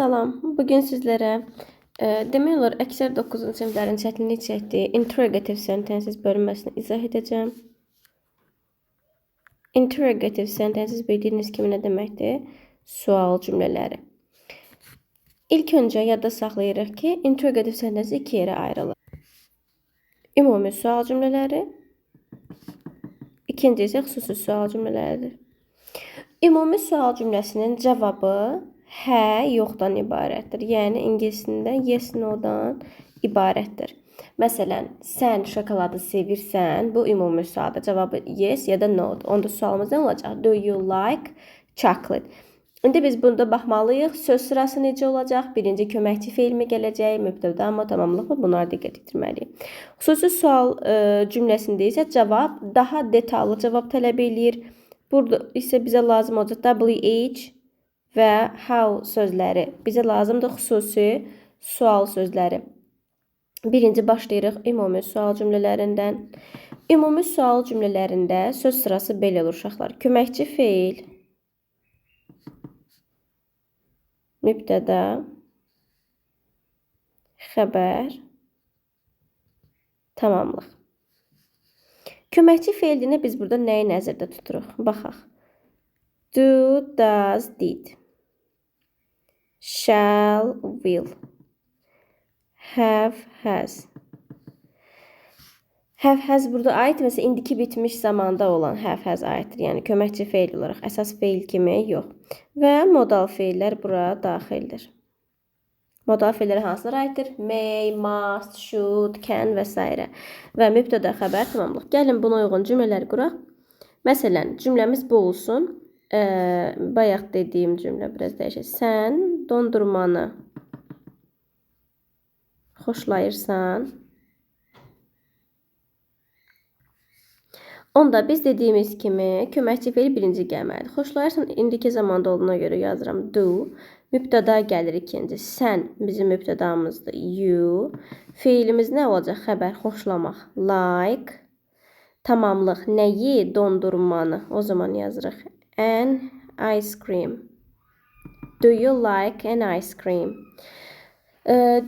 Salam. Bugün sizlərə demək olar əksər 9-cu siniflərin çətinlik çəkdiyi interrogative sentences bölünməsini izah edəcəm. Interrogative sentences bildiyiniz kimi nə deməkdir? Sual cümlələri. İlk öncə yadda saxlayırıq ki, interrogative sentence iki yerə ayrılır. Ümumi sual cümlələri, ikinci isə xüsusi sual cümlələridir. Ümumi sual cümləsinin cavabı hə, yoxdan ibarətdir. Yəni ingilis dilində yes, no-dan ibarətdir. Məsələn, sən şokoladı sevirsən? Bu ümumi sualdır. Cavabı yes ya da no-dur. Onda sualımız nə olacaq? Do you like chocolate? İndi biz bunda baxmalıyıq. Söz sırası necə olacaq? Birinci köməkçi feil mi gələcək, mübtəda mı, tamamlıq mı? Bunlara diqqət yetirməliyik. Xüsusi sual cümləsində isə cavab daha detallı cavab tələb eləyir. Burada isə bizə lazım olacaq WH və how sözləri. Bizə lazımdır xüsusi sual sözləri. Birinci başlayırıq ümumi sual cümlələrindən. Ümumi sual cümlələrində söz sırası belə olur uşaqlar. Köməkçi feil, mübtəda, xəbər, tamamlıq. Köməkçi feilini biz burada nəyi nəzərdə tuturuq? Baxaq. Do, does, did. Shall, will. Have, has. Have, has burada aid, məsələn, indiki bitmiş zamanda olan have, has aiddir. Yəni, köməkçi feil olaraq, əsas feil kimi yox. Və modal feillər bura daxildir. Modal feillərə hansılar aiddir? May, must, should, can və s. Və mübtəda, xəbər, tamamlıq. Gəlin buna uyğun cümlələr quraq. Məsələn, cümləmiz bu olsun. Bayaq dediyim cümlə biraz dəyişək. Sən dondurmanı xoşlayırsan. Onda biz dediyimiz kimi köməkçi feil birinci gəlməlidir. Xoşlayırsan indiki zamanda olduğuna görə yazıram do. Mübtəda gəlir ikinci. Sən bizim mübtədamızdır. You. Feilimiz nə olacaq? Xəbər, xoşlamaq. Like. Tamamlıq. Nəyi? Dondurmanı. O zaman yazırıq. An ice cream. Do you like an ice cream?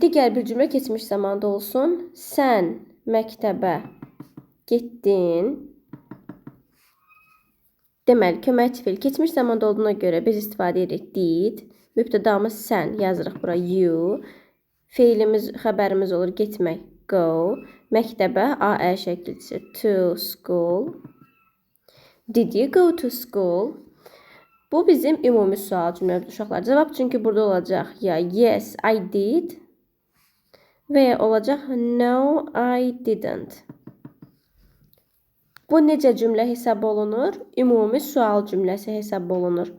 Digər bir cümlə keçmiş zamanda olsun. Sən məktəbə getdin. Deməli, köməkçi feil keçmiş zamanda olduğuna görə biz istifadə edirik did. Mübtədamız sən yazırıq bura you. Feilimiz, xəbərimiz olur getmək go. Məktəbə AE şəkilçisi to school. Did you go to school? Bu bizim ümumi sual cümləmizdir uşaqlar. Cavab çünki burada olacaq ya yes I did və ya olacaq no I didn't. Bu necə cümlə hesab olunur? Ümumi sual cümləsi hesab olunur.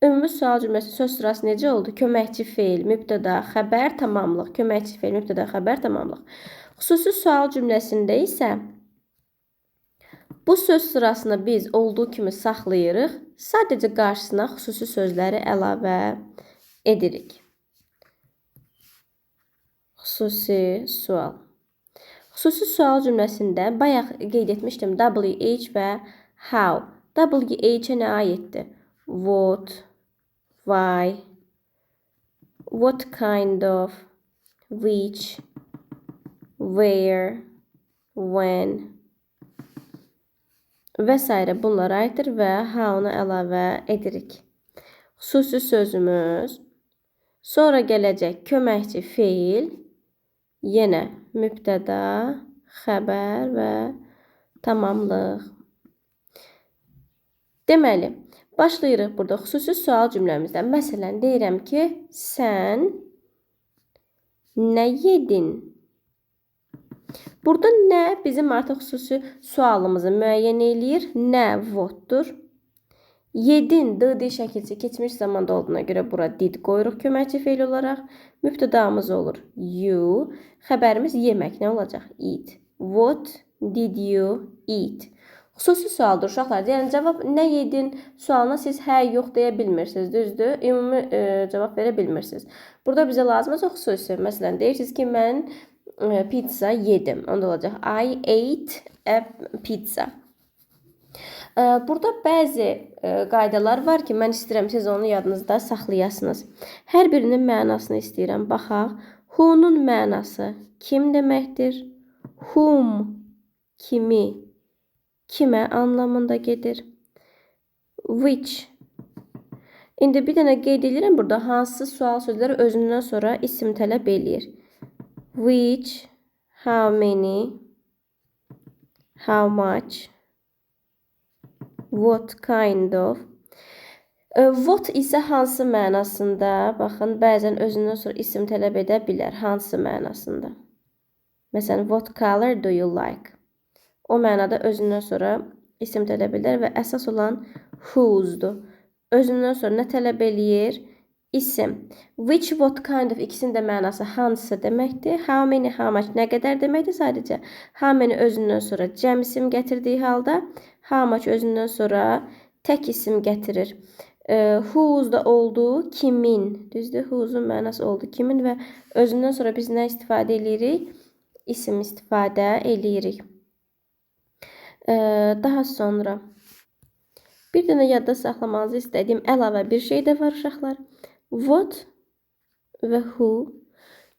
Ümumi sual cümləsi söz sırası necə oldu? Köməkçi feil, mübtəda, xəbər, tamamlıq. Köməkçi feil, mübtəda, xəbər, tamamlıq. Xüsusi sual cümləsində isə bu söz sırasını biz olduğu kimi saxlayırıq. Sadəcə qarşısına xüsusi sözləri əlavə edirik. Xüsusi sual. Xüsusi sual cümləsində bayaq qeyd etmişdim WH və how. WH-ə nə aiddir? What, why, what kind of, which, where, when və s. Bunlara aiddir və how-nu əlavə edirik. Xüsusi sözümüz, sonra gələcək köməkçi feil, yenə mübtəda, xəbər və tamamlıq. Deməli, başlayırıq burada xüsusi sual cümləmizdən. Məsələn, deyirəm ki, sən nə yedin? Burada nə bizim artıq xüsusi sualımızı müəyyən eləyir. Nə what-dur. Yedin d şəkilçi keçmiş zamanda olduğuna görə bura did qoyuruq köməkçi feil olaraq. Mübtədamız olur you. Xəbərimiz yemək nə olacaq? Eat. What did you eat? Xüsusi sualdır uşaqlar. Yəni cavab nə yedin sualına siz hə, yox deyə bilmirsiniz, düzdür? Ümumi cavab verə bilmirsiniz. Burada bizə lazım olacaq xüsusi. Məsələn, deyirsiniz ki, mən pizza yedim. Onda olacaq I ate a pizza. Burada bəzi qaydalar var ki, mən istəyirəm siz onu yadınızda saxlayasınız. Hər birinin mənasını istəyirəm. Baxaq. Who-nun mənası kim deməkdir? Whom kimi, kimə anlamında gedir. Which. İndi bir dənə qeyd edirəm burada hansı sual sözləri özündən sonra isim tələb eləyir. Which, how many, how much, what kind of. What isə hansı mənasında? Baxın, bəzən özündən sonra isim tələb edə bilər. Hansı mənasında? Məsələn, what color do you like? O mənada özündən sonra isim tələb edər və əsas olan whose'dur. Özündən sonra nə tələb eləyir? İsim. Which, what kind of ikisinin də mənası hansı deməkdir. How many, how much nə qədər deməkdir sadəcə. How many özündən sonra cəm isim gətirdiyi halda, how much özündən sonra tək isim gətirir. Whose da oldu kimin. Düzdür? Whose'un mənası oldu kimin və özündən sonra biz nə istifadə eləyirik? İsim istifadə eləyirik. Daha sonra bir dənə yadda saxlamanızı istədiyim əlavə bir şey də var uşaqlar. What və who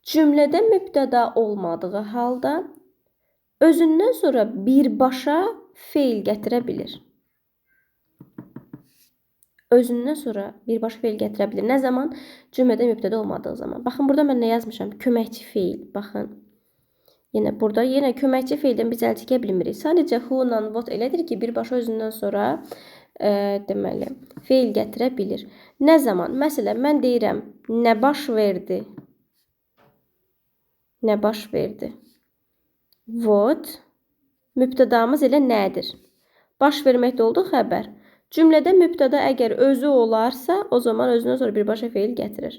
cümlədə mübtəda olmadığı halda özündən sonra birbaşa feil gətirə bilir. Özündən sonra birbaşa feil gətirə bilir. Nə zaman? Cümlədə mübtəda olmadığı zaman. Baxın, burada mən nə yazmışam? Köməkçi feil. Baxın. Yenə burada yenə köməkçi feildən biz əl çəkə bilmirik. Sadəcə who ilə what elədir ki, birbaşa özündən sonra deməli, feil gətirə bilir. Nə zaman? Məsələn, mən deyirəm, nə baş verdi? Nə baş verdi? What? Mübtədamız elə nədir? Baş verməkdə oldu xəbər. Cümlədə mübtəda əgər özü olarsa, o zaman özündən sonra birbaşa feil gətirir.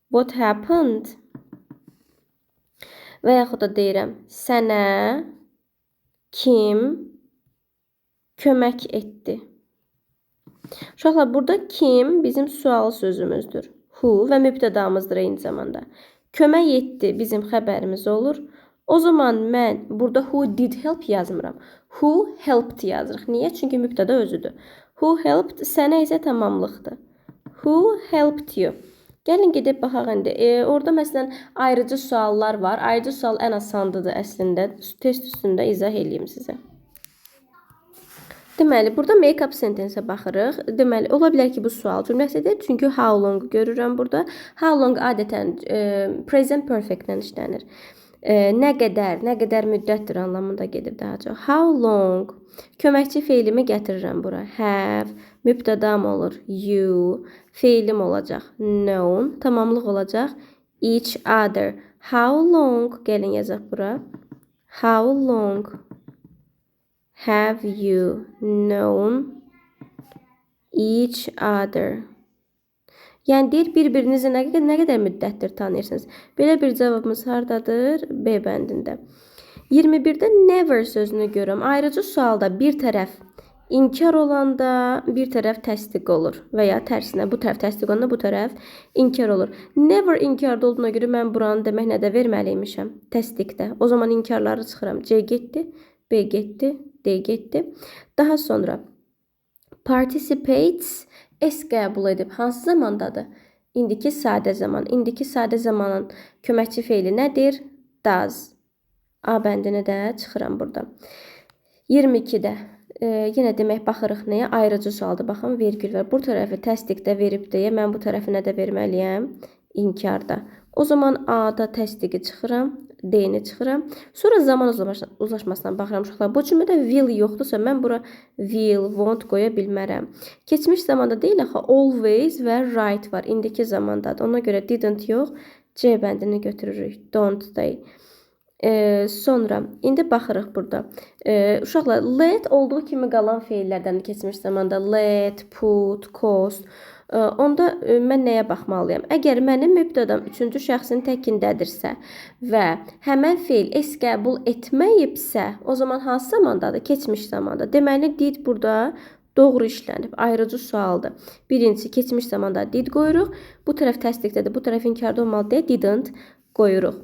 What happened? Və yaxud da deyirəm, sənə kim kömək etdi? Uşaqlar, burada kim bizim sual sözümüzdür. Who və mübtədamızdır eyni zamanda. Kömək etdi bizim xəbərimiz olur. O zaman mən burada who did help yazmıram. Who helped yazırıq. Niyə? Çünki mübtəda özüdür. Who helped sənə isə tamamlıqdır. Who helped you? Gəlin gedib baxaq indi. Orada məsələn ayrıcı suallar var. Ayrıcı sual ən asandıdır əslində. Test üstündə izah eləyim sizə. Deməli, burada make-up sentence-ə baxırıq. Deməli, ola bilər ki, bu sual cümləsidir. Çünki how long görürəm burada. How long adətən present perfect-lə işlənir. Nə qədər, nə qədər müddətdir anlamında gedir daha çox. How long? Köməkçi feilimi gətirirəm bura. Have, mübtədam olur. You, feilim olacaq. Known, tamamlıq olacaq. Each other. How long? Gəlin yazaq bura. How long have you known each other? Yəni deyir, bir-birinizi nə qədər müddətdir tanıyırsınız? Belə bir cavabımız hardadır? B bəndində. 21-də never sözünü görürəm. Ayrıcı sualda bir tərəf inkar olanda bir tərəf təsdiq olur və ya tərsinə bu tərəf təsdiq olanda bu tərəf inkar olur. Never inkarda olduğuna görə mən buranı demək nədə verməliymişəm? Təsdiqdə. O zaman inkarları çıxıram. C getdi, B getdi, D getdi. Daha sonra participates S qəbul edib. Hansı zamandadır? İndiki sadə zaman. İndiki sadə zamanın köməkçi feili nədir? Does. A bəndini də çıxıram burada. 22-də yenə demək baxırıq nəyə? Ayrıcı sualdır. Baxın, vergül var. Bu tərəfi təsdiqdə verib deyə mən bu tərəfi nə də verməliyəm? İnkarda. O zaman A-da təsdiqi çıxıram. D-ni çıxıram. Sonra zaman uzlaşmasına baxıram uşaqlar. Bu cümlədə will yoxdursa mən bura will, won't qoya bilmərəm. Keçmiş zamanda deyil axı always və right var. İndiki zamandadır. Ona görə didn't yox, C bəndini götürürük. Don't they. Sonra indi baxırıq burada. Uşaqlar, let olduğu kimi qalan feillərdən keçmiş zamanda let, put, cost. Onda mən nəyə baxmalıyam? Əgər mənim mübtədam üçüncü şəxsin təkindədirsə və həmən feil S qəbul etməyibsə, o zaman hansı zamandadır? Keçmiş zamanda. Deməli, did burada doğru işlənib. Ayrıcı sualdır. Birincisi, keçmiş zamanda did qoyuruq. Bu tərəf təsdiqdədir, bu tərəf inkarda olmalı deyə didn't qoyuruq.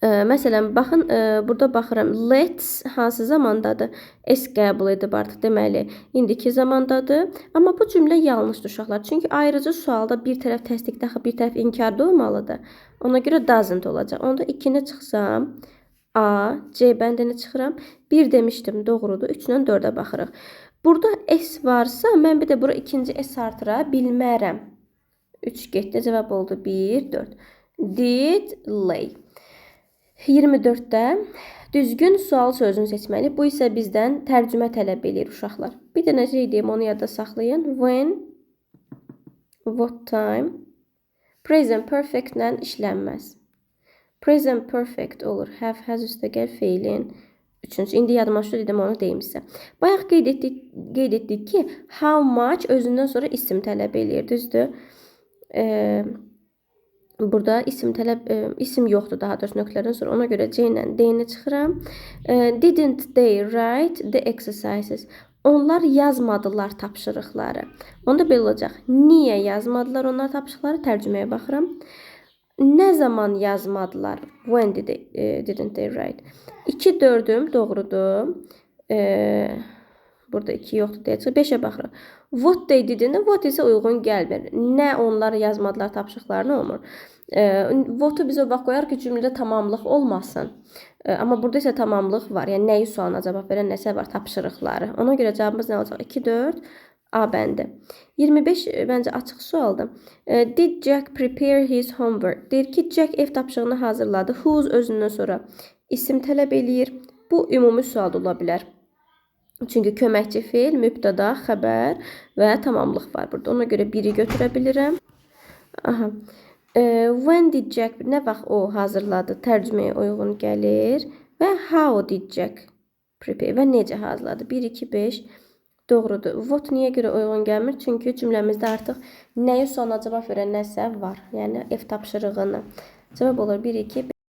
Məsələn, baxın, burada baxıram. Let's hansı zamandadır? S qəbul edib artıq, deməli, indiki zamandadır. Amma bu cümlə yanlışdır uşaqlar. Çünki ayırıcı sualda bir tərəf təsdiqdə, axı bir tərəf inkarda olmalıdır. Ona görə doesn't olacaq. Onda 2-ni çıxsam, A, C bəndini çıxıram. 1 demişdim, doğrudur. 3 ilə 4-ə baxırıq. Burada S varsa, mən bir də bura ikinci S artıra bilmərəm. 3 getdi, cavab oldu 1, 4. Did lay. 24-də düzgün sual sözünü seçməli. Bu isə bizdən tərcümə tələb eləyir uşaqlar. Bir dənə şey deyim, onu yadda saxlayın. When, what time, present perfect ilə işlənməz. Present perfect olur. Have, has üstə gəl feilin. Üçüncü. İndi yadıma düşdü, dedim onu deyim sizə. Bayaq qeyd etdik ki, how much özündən sonra isim tələb eləyir, düzdür? Burada isim yoxdur daha doğrusu nöqtələrdən sonra. Ona görə C ilə D-ni çıxıram. Didn't they write the exercises? Onlar yazmadılar tapşırıqları. Onda belə olacaq. Niyə yazmadılar onlar tapşırıqları? Tərcüməyə baxıram. Nə zaman yazmadılar? When didn't they write? 2 4-üm doğrudur. Burada 2 yoxdur deyə çıxır. 5-ə baxırıq. What they didn't, what isə uyğun gəlmir. Nə onlar yazmadılar tapşırıqlarını olmur. What-u biz o vaxt qoyar ki, cümlədə tamamlıq olmasın. Amma burada isə tamamlıq var. Yəni nəyi sualına cavab verən nəsə var, tapşırıqları. Ona görə cavabımız nə olacaq? 2 4 A bəndi. 25 məncə açıq sualdır. Did Jack prepare his homework? Deyir ki, Jack ev tapşırığını hazırladı. Whose özündən sonra isim tələb eləyir. Bu ümumi sual da ola bilər. Çünki köməkçi feil, mübtəda, xəbər və tamamlıq var burada. Ona görə biri götürə bilirəm. Aha. When did Jack, nə vaxt o hazırladı? Tərcüməyə uyğun gəlir. Və how did Jack prepare? Və necə hazırladı? 1, 2, 5 doğrudur. What niyə görə uyğun gəlmir? Çünki cümləmizdə artıq nəyi sualına cavab verən nəsə var. Yəni ev tapşırığını. Cavab olur 1, 2,